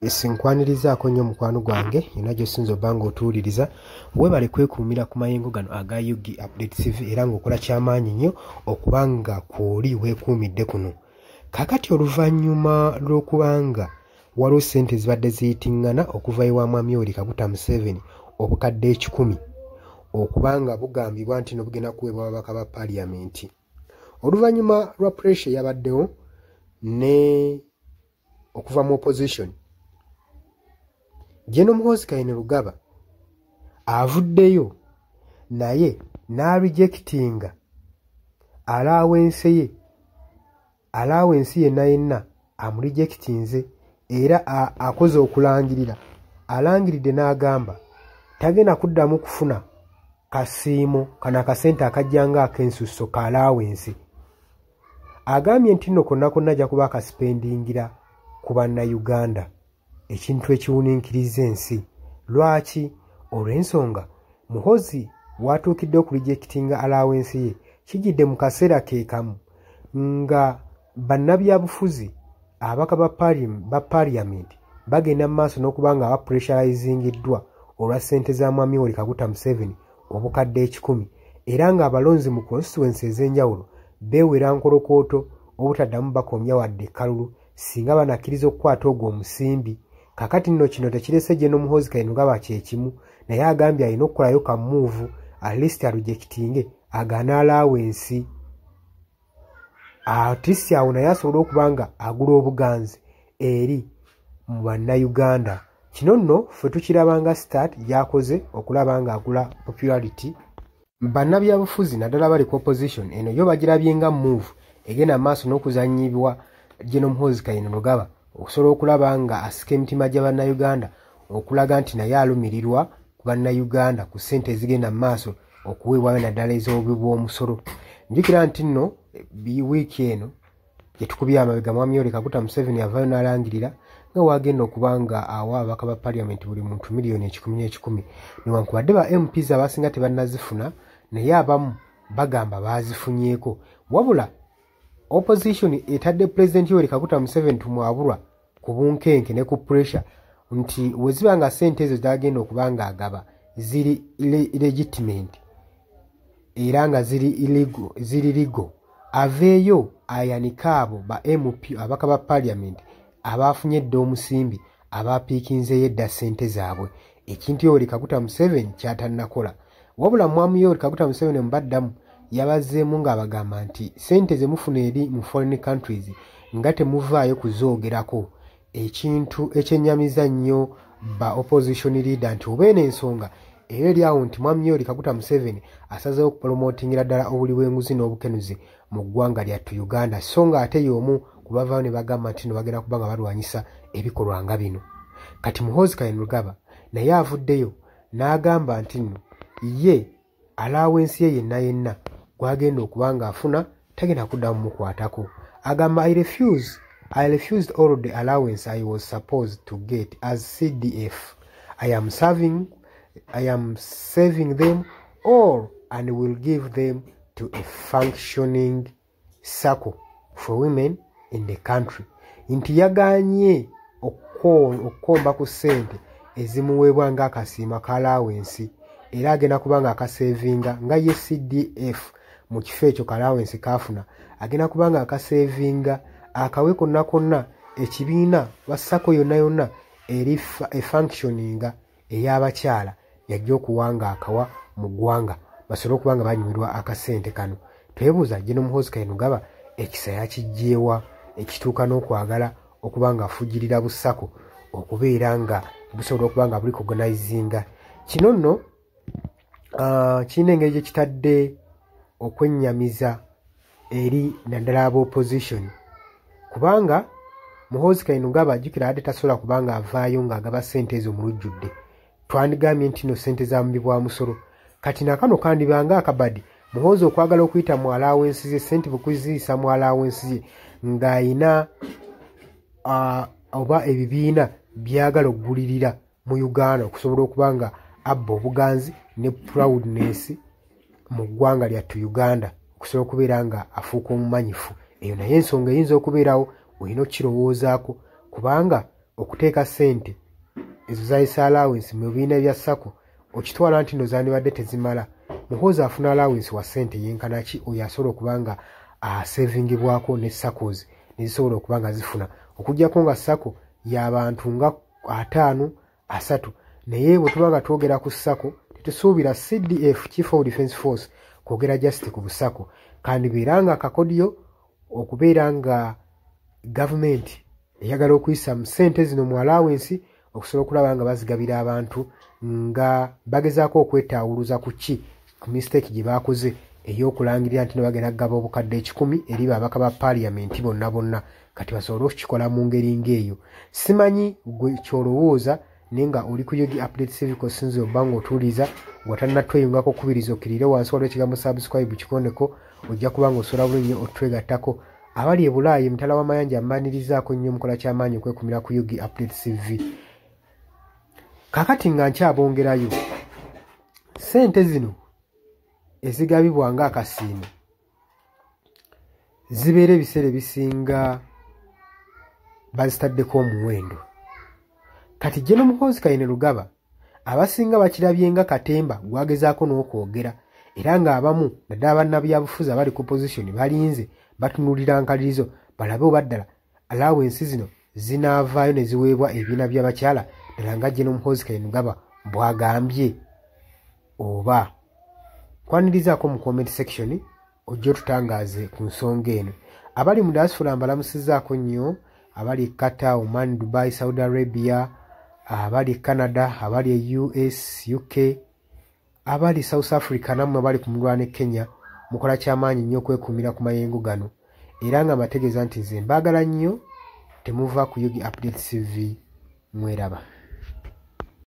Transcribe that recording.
Nkwanirizaako nnyo mukwano gwange yonna gy'osinza obba ng'otuwuliriza. Weebale kwekuumira ku mayengo gano aga UG Update TV era ng'okola kyamaanyi nnyo okuba nga kw'oli weekuumidde kuno. Kaakati oluvannyuma lw'okuba nga waliwo ssente ezibadde ziyitiŋŋana okuva ewa Mwami Yoweri Kaguta Museveni obukadde 100 okuba nga bugambibwa nti no bugenda kuweebwa ababaka ba Paaliyamenti. Oluvannyuma lwa pressure eyabaddewo ne okuva mu opposition, General Muhoozi Kainerugaba avuddeyo naye n'arejectinga allowance ye, allowance yenna yenna amurejectinze era akoze okulangirira, alangiridde n'agamba tagenda kuddamu kufuna kasiimo kano akasente akajja nga ak'ensusso ka allowance. Agambye nti nno konna konna ajja kuba akasipendingira ku Bannayuganda, ekintu ekiwuniikiriza ensi. Lwaki? Olw'ensonga Muhoozi w'atuukidde okurejectinga allowance ye kijjidde mu kaseera ke kamu nga bannabyabufuzi ababaka ba Paaliyamenti bagenda mu maaso n'okuba nga bapressurizingiddwa olwa ssente za Mwami Yoweri Kaguta Museveni obukadde 100, era ng'abalonzi mu constituency ez'enjawulo beewera nkolokooto obutaddamu bakomya wadde ekkalulu singa banakkiriza okukwata ogwo omusimbi. Kaakati nno kino tekirese General Muhoozi Kainerugaba kye kimu, naye agambye alina okukolayo ka move, at least arejectinge agaane allowance, at least awo naye asobole okuba nga agula obuganzi eri mu Bannayuganda. Kino nno ffe tukiraba nga start gy'akoze okulaba ng'agula popularity. Bannabyabufuzi naddala bali ku opposition eno yo bagirabye nga move egenda maaso n'okuzannyibwa General Muhoozi Kainerugaba okusobola okulaba nga asika emitima gya Bannayuganda, okulaga nti naye alumirirwa ku Bannayuganda ku ssente ezigenda mu maaso okuweebwayo naddala ez'obuwi bw'omusolo. Njukira nti nno wiiki eno gyetukubye amabega, Mwami Yoweri Kaguta Museveni avaayo n'alangirira nga wagenda okuba nga awa ababaka ba Paaliyamenti buli muntu miliyoni 100 100, newankubadde ba MPs abasinga tebannazifuna, naye abamu bagamba baazifunyeeko. Wabula opposition etadde Pulezidenti Yoweri Kaguta Museveni tumwabulwa ku bunkenke ne ku pressure nti we ziba nga ssente ezo zagenda okuba nga agaba ziri legitimate era nga ziri illegal, ziri legal, aveeyo ayanike abo ba MP, ababaka ba Paaliyamenti abaafunye edda omusimbi, abaapiikinzeeyo edda ssente zaabwe, ekintu Yoweri Kaguta Museveni ky'atannakola. Wabula Mwami Yoweri Kaguta Museveni mubaddamu yabazzeemu ng'abagamba nti ssente ze mufuna eri mu foreign countries nga temuvaayo kuzoogerako, ekintu ekyennyamiza nnyo ba opposition leader nti oba eno ensonga era eri awo nti Mwami Yoweri Kaguta Museveni asazeewo okupromotingira ddala obuli bw'enguzi n'obukenuzi mu ggwanga lyattu Uganda, so ng'ate y'omu ku bavaayo ne bagamba nti no bagenda kuba nga balwanyisa ebikolwa nga bino. Kati Muhoozi Kainerugaba naye avuddeyo n'agamba nti nno ye allowance ye yenna yenna gw'agenda okuba ng'afuna tagenda kuddamu mukwatako. Agamba, I refused all the allowance I was supposed to get as CDF. I am saving them all and will give them to a functioning SACCO for women in the country. Nti yaganye okukomba ku ssente ezimuweebwa ng'akasiima ka allowance, era agenda kuba nga akasevinga nga ye CDF mu kifo ekyo ka allowance kaafuna, agenda kuba nga akasevinga akawe konna konna ekibiina ba SACCO yonna yonna eri efunctioninga ey'abakyala yajja okuwanga akawa mu ggwanga basobole okuba nga banyumirwa akasente kano. Twebuuza, General Muhoozi Kainerugaba ekisa yakiggyewa ekituuka n'okwagala okuba nga afujjirira bu SACCO okubeera nga busobola okuba nga burecognizinga kino? Nno kirina engeri gye kitadde okwennyamiza eri naddala aba opposition, kubanga Muhoozi Kainerugaba ajjukira adde tasobola kubanga avaayo ng'agaba ssente ezo mu lujjudde, twandigambye nti no ssente za mubi bwa musolo. Kati nakano kandibanga akabadi Muhoozi okwagala okuyita mu allowance ze, ssente bwekuziyisa mu allowance ye ng'ayina oba ebibiina byagala okugulirira mu Uganda okusobola okuba nga abba obuganzi ne proudness mu ggwanga lyattu Uganda, okusobola okubeera nga afuuka omumanyifu. Eyo naye ensonga eyinza okubeerawo, olina okukirowoozaako kubanga okuteeka ssente ezo zayisa allowance mu bibiina bya SACCO, okitwala nti no zandibadde tezimala. Muhoozi afuna allowance wa ssente yenkana ki oyo asobola okuba nga asavingibwako ne SACCOs ne zisobola okuba nga zifuna, okuggyako nga SACCO y'abantu nga 50, 30. Naye bwe tuba nga twogera ku SACCO tetusuubira CDF, Chief of Defence Force, kwogera just ku buSACCO. Kandibeera nga akakodyo okubeera nga gavumenti eyagala okuyisa mu ssente zino mu allowance okusobola okulaba nga bazigabira abantu nga bagezaako okwetaawuluza ku ki, ku mistake gye baakoze ey'okulangirira nti bagenda kugaba obukadde 100 eri babaka ba paaliyamenti bonna bonna. Kati basobole okukikola mu ngeri ng'eyo. Simanyi gwe ky'olowooza, naye nga oli ku Yogi Update Civic osinze obba ng'otuuliza watannatweyungako, kubiriza okkirire wansi waliwo ekigambo subscribe, kikondeko, ojja kuba ng'osobola bulungi nnyo otwegattako. Abali e Bulaaya emitala w'amayanja mbanirizaako nnyo, mukola kyamaanyi okwekumira ku Yogi Update CV. Kaakati nga nkyabongerayo, ssente zino ezigabibwa ng'akasiimo zibeera ebiseera ebisinga bazitaddeko omuwendo. Kati General Muhoozi Kainerugaba abasinga bakirabye nga katemba gwagezaako n'okwogera, era ng'abamu naddala bannabyabufuzi abali ku opposition balinze batunuulira nkalirizo balabe oba ddala allowance zino zinaavaayo ne ziweebwa ebibiina by'abakyala ddala nga General Muhoozi Kainerugaba bw'agambye oba. Kwanirizaako mu comment section ojje otutangaaze ku nsonga eno. Abali mu diaspora mbalamusizzaako nnyo, abali e Qatar, Oman, Dubai, Saudi Arabia, abali e Canada, abali e US, UK, abali South Africa, nammwe abali ku mulwana e Kenya, mukola kyamaanyi nnyo okwekuumira ku mayengo gano. Era nga mbategeeza nti nze mbaagala nnyo, temuva ku Yogi Update CV, mweraba.